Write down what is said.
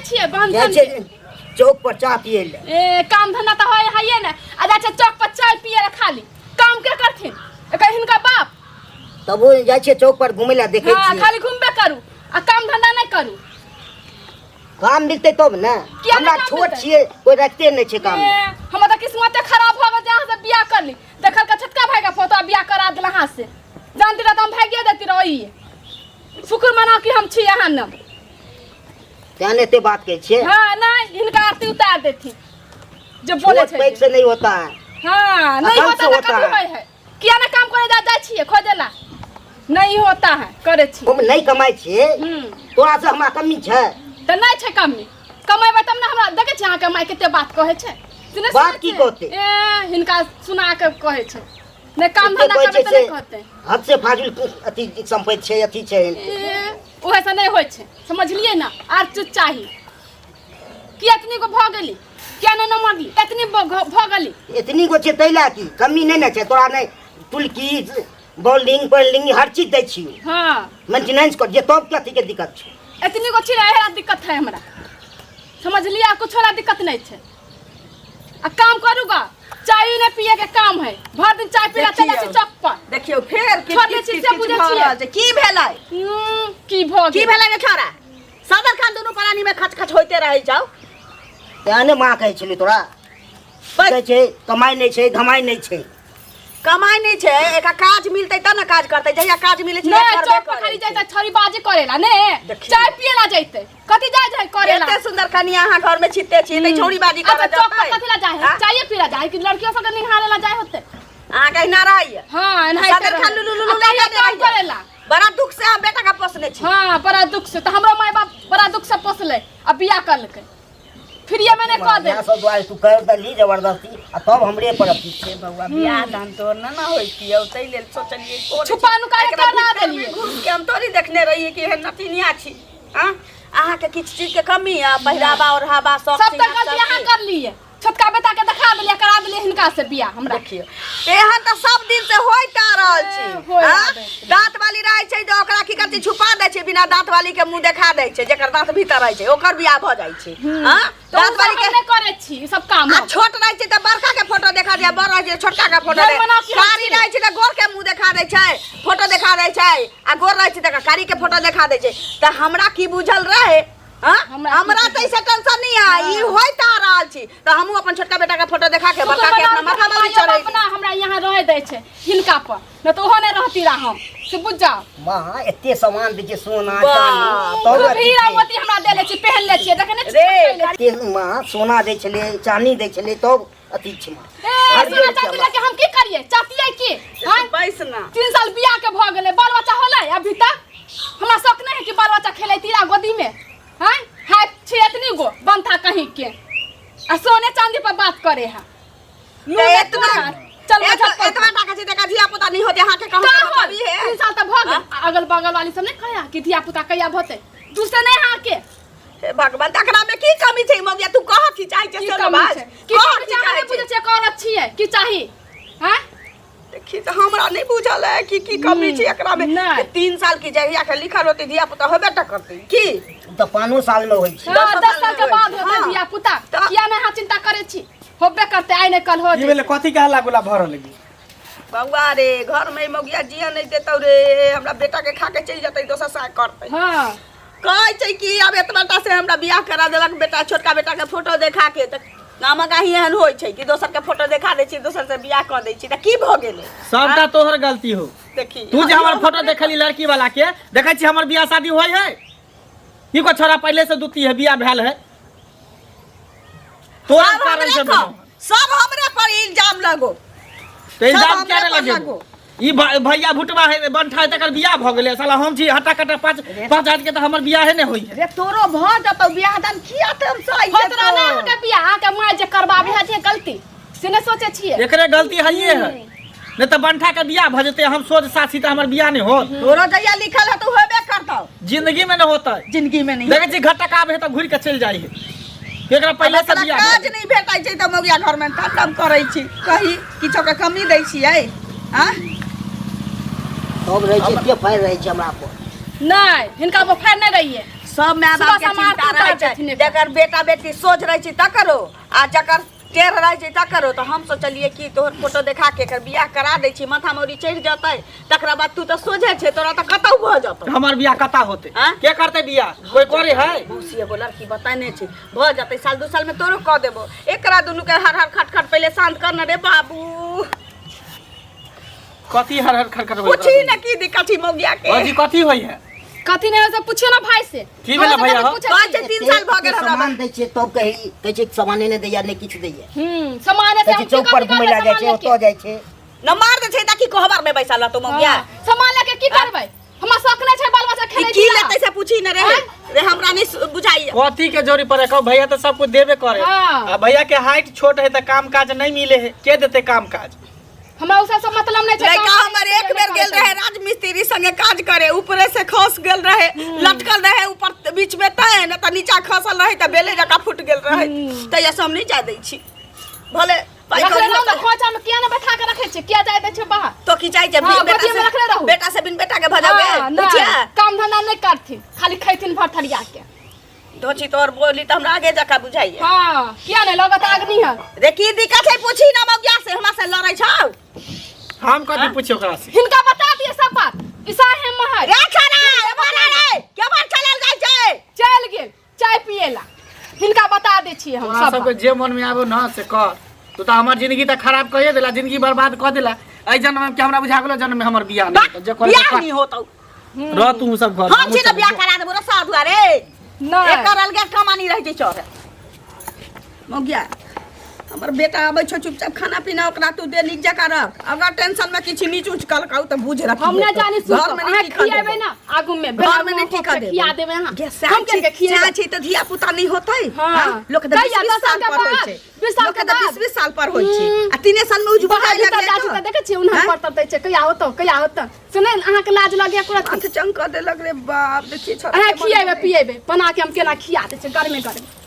छियै बहन जाइ धन छियै के? चौक पर चाह पियै लए। ए काम धंधा तऽ होय हइए ने, आ जाइ छै चौक पर चाय पियै ला खाली। काम के करथिन एकर हिनका बाप? तब ओ जाइ छियै चौक पर घुमै लए, देखै हाँ छियै। खाली घुमबे करू आ काम धंधा नहि करू। काम मिलतै तब ने। किया नहि हमरा काम छोट मिलतै? छियै, कोइ रखते नहि छै काम। ए, हमर तऽ किस्मते खराब भऽ गेल जे अहाँ से बियाह करली। देखल के छोटका भाई के फोटो आ बियाह करा देल अहाँ से। जानती रह तऽ हम भागिए देती रह। ओहिए शुक्र मनाउ कि हम छी अहाँ न। तें ने एते बात कहै छियै। हाँ नहीं, हिनका आरती उतार देती जे बोले छोट छै पैघ जे। से नहीं होता है। हाँ नहीं अकल होता से तऽ होता कथी है। होइ है? किया ना काम करे जा जाइ छियै खोजेला? नहीं होता है करे छी। हम नहीं कमाइ छियै। तोरा से हमरा कमी छै? तऽ नहि छै कमी। कमेबै तब ने। हमरा देखै छी अहाँके माय कते बात कहै छै से नहि बात सुनै की छियै? कहतै? ए हिनका सुना के कहै छै, नहि काम एते धंधा कहै करबै छै तऽ से नहि कहतै। हद से फाजिल अथी सम्पत्ति छै, अथी छै। ए, ओहे से नहि होइ छै, समझलियै ने? आर चीज चाही कि एतनी गो भऽ गेली? किया नहि नमरली? एतनी भऽ गेली। एतनी गो छै तै लए की कमी नहि ने छै तोरा? नहि तुलकी बॉलिंग पॉलिंग हर चीज दै छियौ। हाँ मेंटेनेंस कर जे, तब कथी के दिक्कत छै? एतनी गो छी रहे दिक्कत है हमरा, समझलियै? आ कुछो ला दिक्कत नहि छै। आ काम करू गा, चाय नहि पिए के काम है, भर दिन चाय पीला चल जाइ छै चौक पर। देखियौ फेर किच छोड़ दै किच छी किच से किच बुझै भऽ छियै। रहल छै। की भेलै? की भऽ की गेल? भेलै गे छोरा? सदर खान दुनू प्राणी में खच खच होइते रहै जाउ। तें ने माँ कहै छलै तोरा, कहै छै कमाइ नहि छै, धमाइ नहि छै। कमाइ नहि छै, एकरा काज मिलतै तब ने काज करतै। जहिया काज मिलै छै नहि करबे चौक पर करै खाली छै। जैते छड़ी बाजी करेला ने। देखियौ। चाय पिएला जैते, कथी जाइ जाइ करेला? एते सुंदर कनिया अहाँ घर में छिते छी त छौड़ी बाजी अच्छा करऽ चौक पर जतै। कथी ला जाइ है? हाँ? चाय पीला जाइ कि लड़कियों सबके निहारे ला जाइ होते? अहाँ के अहिना रहैया। हाँ एनाहिते सदर रहै। खान लुलु लुलु आ कहिया लगा काम दे रहैया। करेला। बड़ा दुख से हम बेटा के पोसने छी। हाँ बड़ा दुख से तऽ हमरो माय बाप बड़ा दुख से पोसले आ बियाह करलकै, फ्रीए में नहि कऽ दे। इएह सब दुआरे तू कर देली जबरदस्ती आ तब हमरे पर अथी छै। बौआ, बियाह दान तोर न न होइतियौ, ताहि लेल सोचलियै कोन छुपा नुका के एकरा करा भीतर में देलियै। घुसि के हम थोड़ी देखने रहियै कि एहन नतिनिया छी। आँ अहाँके किछु चीजके कमी है? पहिरावा ओढ़ावा सब सब तऽ सिंगार, गलती सब अहाँ चीज। करलियै, छोटका बेटा के देखा देलियै, करा देलियै हिनका से बियाह हमरा। देखियौ, एहन तऽ सब दिन से होइत आ रहल छै। ए, होइत आँ? आबै छै। दाँत वाली रहै छै तऽ ओकरा की करतै? छुपा दै छै, बिना दाँत वाली के मुंह देखा दै छै। जेकर दाँत भीतर रहै छै ओकर बियाह भऽ जाइ छै। आँ? तऽ दाँत ओ वाली सब के हम नहि करै छी ई सब काम आ हम। छोट रहै छै तऽ बड़का के फोटो देखा दिया, बड़ रहै छै छोटका के फोटो घर दे। बनाउ कि हम कारी छी? रहै छै तऽ गोर के मुंह देखा दै छै, फोटो देखा दै छै, आ गोर रहै छै तऽ कारी के फोटो देखा दै छै। तऽ हमरा की बुझल रहे? हाँ? हमरा की हमरा तऽ एहिसँ टेंशन नहीं है, ई होइत आ रहल छी तऽ हमहूँ अपन छोटका बेटा के फोटो देखा के बड़का के अपना माथा बाली माइयो चढ़ै। बाप ना हमरा यहाँ रहे दै छै हिनका पर, न तऽ ओहो नहि रहती रह हम, से बुझ जाओ। माँ, एते सामान दै छै, सोना बाप। चानी, तब खूब अथी हीरा छै। मोती हमरा देले छी, पहन ले छियै, देखे नहि रे, छियै? एते माँ सोना दै छलै, चानी दै छलै, तब अथी छै माँ। ए हर सोना बेर छै चाँदी हमरा। लेके हम की करियै? चाहतियै की? हाँ? बैस ना। 3 साल बियाह के भऽ गेलै, बाल बच्चा होलै अभी तक? हमरा शौक नहि है कि बाल बच्चा खेलैती रह गोदी में? हैं है छी एतनी गो बनथा कहीं के आ सोने चांदी पर बात करे है। तऽ एतना चल मुजफ्फरपुर। एतबा टाका छै तका धिया पुता नहीं होते अहाँके कहूँ का के होल? मतलब ई है? 3 साल तऽ भऽ गेल। आ अगल बगल वाली सब नहि कहया कि धिया पुता कहिया भते? दूसरे नहीं हाँ के। हे भगवान, तकरा में की कमी छै मौगिया? तू कह की चाहै छै की से कमी बाज। छै? की कह कमी की छै? अहाँ चाहै नहि बुझै छियै कौन अच्छी है की चाही? हैं देखी तऽ हमरा नहीं बुझल है कि की कमी छै एकरा में। नहि। 3 साल की जहिया के लिखल होतै धिया पुता होबे टा करतै की? तऽ 5 साल में होइ छै। हाँ, 10 10 साल के साल बाद में होते हाँ। धिया पुता। तऽ- किया नहीं अहाँ चिंता करै छी? होबे करते, आइ नहि कल हो ई भेलै कथी के हल्ला गुल्ला भऽ रहल है? बौआ रे, घर में मौगिया जिया नहीं देतौ रे। हमरा बेटा के खा के चलि जेतै, दोसर साग करतै। हाँ कहै छै कि आब एतबा टा से हमरा बियाह करा देलक बेटा, छोटका बेटा के फोटो देखा के। तऽ गामक आही एहन होइ छै कि दोसर के फोटो देखा दै छी, दोसर से बियाह कऽ दै छी, तऽ की भऽ गेलै? सबटा तोहर गलती हो। देखी तू जे हमर फोटो देखली लड़की वाला के, देखै छी हमर बियाह शादी होय है? ई को छोरा पहले से दुती है, बियाह भेल है तोरा सब कारण हमरे से पर भेलौ। सब हमरे पर इल्जाम लगो। तऽ इल्जाम सब किया हमरे नहि पर लगेबो? लगो। ई भैया भुटवा है, बंठा है, तकर बियाह भऽ गेलै। साला हम छी हटा कटा पाँच पाँच हाथ के, तऽ हमर बियाहे नहि होइ है। रे, तोरो भऽ जतौ बियाह दान, किया टेंशन होत रहा नहीं अहाँके बियाह, अहाँके माय जे करबाबे है जे गलती से नहि सोचै छियै। एकरे गलती हइए है, नहि तऽ बंठा के बियाह भऽ जेतै, हम सोझ साथी, तऽ हमर बियाह नहि होत? तोरो जहिया लिखल हेतौ होबे करतौ। जिंदगी में नहि होतै। जिंदगी में नहीं। देखै छी घटक आबै है तऽ घुरि के चलि जाइ है। एकरा पहिले से एकरा बियाह काज भऽ गेलै। नहि भेटै छै तऽ मौगिया घरमे तम करै छी। कही किछो के कमी दै छियै? आँ तब रहै छै, एते फायर रहै छै हमरा पर। नहि, हिनका पर फायर नहि रहियै। सब माय बाप के सुबह शाम चिंता आरती रहै उतार छै देथिन एकर। जकर बेटा बेटी सोझ रहै छै तकरो आ जकर टेढ़ रहै छै तकरो। तऽ हम सोचलियै कि तोहर फोटो देखा के एकर बियाह करा दै छी, माथा मौरी चढ़ि जेतै, तकरा बाद तू तऽ सोझे छै, तोरा तऽ कतौ भऽ जेतौ। हमर बियाह कता होते? आँय? के करते बियाह? कोई करे है? मौसी एगो लड़की बतेने छै, भऽ जेतै साल 2 साल में तोरो कऽ देबो। एकरा दुनू के हर हर खट खट पहिले शांत कर न रे बाबू। कथी हर हर खट खट होय? पूछी न की दिक्कत छै मौगिया के। भौजी कथी होय है? कथी नहीं हो से पूछियो ना भाई से। की भेलै हमरा भैया से हो? पूछै कहै छै छियै। 3 साल भऽ गेल हमरा। सामान दै छियै तब कहै कहै छै सामाने नहि दैया, नहि किछु दैया। सामाने से कहै हम छै चौक पर की घुमै लए करबै जाइ छै, सामान ओतऽ लेके? जाइ छै। न मार दै छै ताकि कोहबर में बैसल रहतौ मौगिया। हाँ, सामान लेके की करबै? हमरा शौक नहि छै बाल बच्चा ई खेलै की के। लेतै से पूछी न रे। रे हमरा नहीं बुझाइए। कथी के जोरी पर कहू? भैया तो सब कुछ देबे करे। हाँ। आ भैया के हाइट छोट है त काम काज नहीं मिले है, के देते काम काज? हमरा उ सब से मतलब नहीं छै। लड़का काम हमर काज एक बेर गेल रहे राजमिस्त्री संगे काज करे, ऊपरे से खस गेल रहे, लटकल रहे ऊपर बीच में तै न त नीचा खसल रहे त बेले जका फूट गेल रहे। तैया से हम नहीं जा दै छी, भले पाइ रखले कौड़ी रहू ने होतै। खोंचा में किया ने बैठा के रखे छियै? किया जाय दै छै बाहर? तो की चाहै छै? हाँ, बेटा गोदिये में से रखले रहू। बेटा से बिन बेटा के भजाओगे? हाँ, नहि, पूछिया काम धंधा नहि करथिन, खाली खैथिन भर थरिया के। धोची तोर बोली त हमरा आगे जका बुझाइए। हाँ, किया नहीं लगत अग्नि है। रे की दिक्कत है पूछी ना मौगिया से, हमरा से लड़ै छौ। हम कथी पूछियो ओकरा से? हिनका बता दिए सब बात, ईसा हेम है। रे छाड़ा एमहर आ रे, केमहर चलल जाइ छै? चलि गेल चाय पिएला। हिनका बता दै छियै हम तोरा सब सबके बात। जे मन में आबो न से कर। तू तो हमर जिंदगी त खराब कहिए देला, जिंदगी बर्बाद कऽ देला। एहि जन्म में के हमरा बुझा गेलो जन्म में हमर बियाह नहीं होतौ। जे करे बियाह कर। नहीं होतौ। रह तू सब घर। हम छी न बियाह करा देबो रे साधुआ रे। नहि एकर अलगे कमानी रहै छै चढ़े। मौगिया हमर बेटा आबै छौ, चुपचाप खाना पीना ओकरा तू दे, नीक जकाँ रख। अगर टेंशन में किछु नीच ऊँच कलकौ तऽ बुझ रख। हम नहि जानी घर सुन में अहाँ नहीं टिकऽ खिएबै देबौ। ना आगू में घर में नहीं टिकऽ देबौ। खिया देबै अहाँ। गे, हम के के खिएबै? सएह छी तऽ धिया पुता नहीं होतै। हाँ। हाँ? लोक तऽ कहिया? 20 10 साल साल पर होइ के छै। बाद, 20 साल लोक के तऽ बाद। 20 साल पर होइ छै आ 3 साल में उज बाहर बुझाइ भीतर लगलै जाइ छी तऽ। तऽ देखै छियै उन्हा हाँ? पर तर दै छै, कहिया होतौ कहिया होतौ। सुनै ने, अहाँके लाज लगैया कुरत? हाथ चंग कऽ देलक रे बाप। देखिए छोरा अहाँ के मन खिएबै पिएबै बना के, हम केना खिया दै छियै गरमे गरमे।